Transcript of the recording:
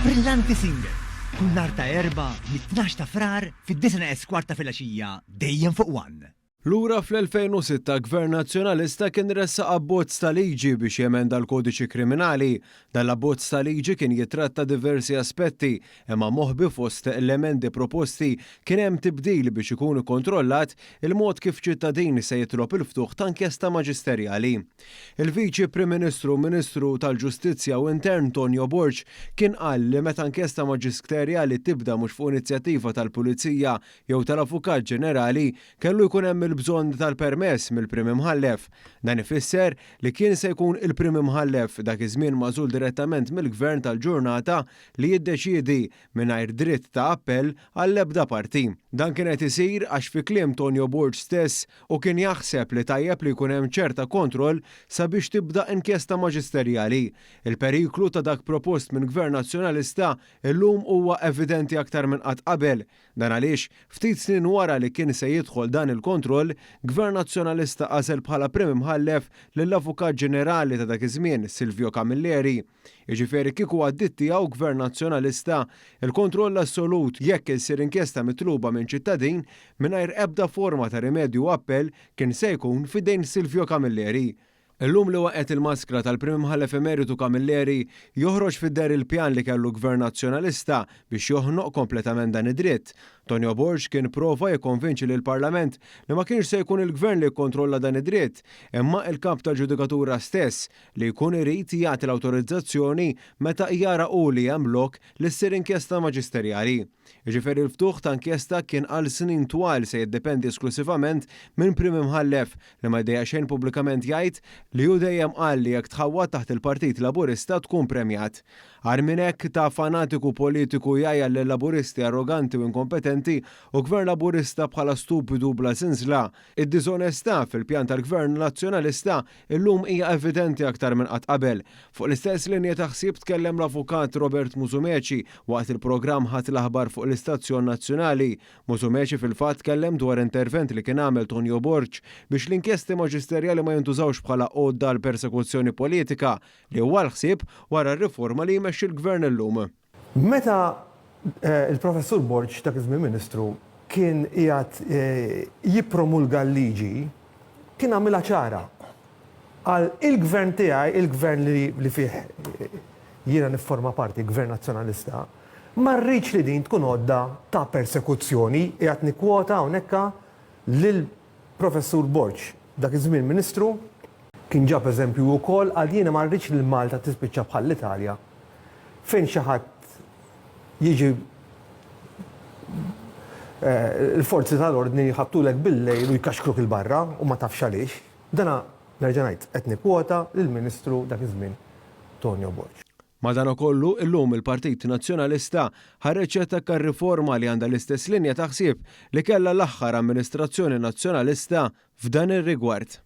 Brillanti Singer, kull nhar ta' Erbgħa mit-tnax ta' Frar fid-disgħa neqes kwart ta' filgħaxija dejjem fuq One. Lura fl-2006 Gvern Nazzjonalista kien ressaq abbozz ta' liġi biex jemenda l-Kodiċi Kriminali. Dan l-abbozz ta' liġi kien jitratta diversi aspetti, imma moħbi fost l-emendi proposti kien hemm tibdil biex ikun ikkontrollat il-mod kif ċittadin se jitlob il-ftuħ ta' inkjesta maġisterjali. Il-Viċi Prim Ministru u Ministru tal-Ġustizzja u Intern Tonio Borg kien qal li meta inkjesta maġisterjali tibda mhux fuq inizjattiva tal-Pulizija jew tal-Avukat Ġenerali, kellu jkun hemm il-bżonn tal-permess mill-Prim Imħallef. Dan ifisser li kien se jkun il-Prim Imħallef, dak iż-żmien magħżul direttament mill-Gvern tal-ġurnata, li jiddeċiedi mingħajr dritt ta' appell għall-ebda parti. Dan kien qed isir għax fi kliem Tonio Borg stess hu kien jaħseb li tajjeb li jkun hemm ċerta kontroll sabiex tibda inkjesta maġisterjali. Il-periklu ta' dak propost minn Gvern Nazzjonalista illum huwa evidenti aktar minn qatt qabel. Dan għaliex, ftit snin wara li kien se jidħol dan il-kontroll, Gvern Nazzjonalista għażel bħala Prim Imħallef lill-Avukat Ġenerali ta' dak iż-żmien, Silvio Camilleri. Jiġifieri kieku għaddiet tiegħu Gvern Nazzjonalista, il-kontroll assolut jekk issir inkjesta mitluba minn ċittadin, mingħajr ebda forma ta' rimedju u appell, kien se jkun f'idejn Silvio Camilleri. Illum li waqgħet il-maskra tal-Prim Imħallef Emeritu Camilleri, joħroġ fid-deher il-pjan li kellu Gvern Nazzjonalista biex joħnoq kompletament dan id-dritt. Tonio Borg kien prova jikkonvinċi lill-Parlament li ma kienx se jkun il-Gvern li jikkontrolla dan id-dritt, imma il-Kap tal-Ġudikatura stess, li jkun irid jagħti l-awtorizzazzjoni meta jara hu li hemm lok li ssir inkjesta maġisterjali. Jiġifieri l-ftuħ ta' inkjesta kien għal snin twal se jiddependi esklusivament minn Prim Imħallef li ma jdejjaq xejn pubblikament jgħid li hu dejjem qal li jekk tħawwad taħt il-Partit Laburista tkun premjat. Agħar minn hekk ta' fanatiku politiku jgħajjar lil-Laburisti arroganti u inkompetenti u Gvern Laburista bħala stupidu u bla sinsla. Id-diżonestà fil-pjan tal-Gvern Nazzjonalista illum hija evidenti aktar minn qatt qabel. Fuq l-istess linja ta' ħsieb tkellem l-Avukat Robert Musumeci waqt il-programm Ħadd l-Aħbar fuq l-istazzjon nazzjonali. Musumeci fil-fatt tkellem dwar intervent li kien għamel Tonio Borg biex l-inkjesti maġisterjali ma jintużawx bħala għodda għal persekuzzjoni politika, li huwa l-ħsieb wara r-riforma li jmexxi l-Gvern illum. Meta l-Professur Borg, dak iż-żmien Ministru, kien qiegħed jippromulga l-liġi, kien għamilha ċara. Qal, il-Gvern tiegħi, il-Gvern li fih jiena nifforma parti, Gvern Nazzjonalista, ma rridx li din tkun għodda ta' persekuzzjoni, qiegħed nikkwota hawnhekk lill-Professur Borg, dak iż-żmien Ministru. Kien ġab eżempju wkoll, qal jiena ma rridx li Malta tispiċċa bħall-Italja fejn xi ħadd jiġi l-forzi tal-ordni jħabbtulek bil-lejl u jkaxkruk 'il barra u ma tafx għaliex. Dana, nerġa' ngħid, qed nikkwota lill-Ministru dak iż-żmien Tonio Borg. Madankollu, illum il-Partit Nazzjonalista ħareġ jattakka r-riforma li għandha l-istess linja ta' ħsieb li kellha l-aħħar amministrazzjoni Nazzjonalista f'dan ir-rigward.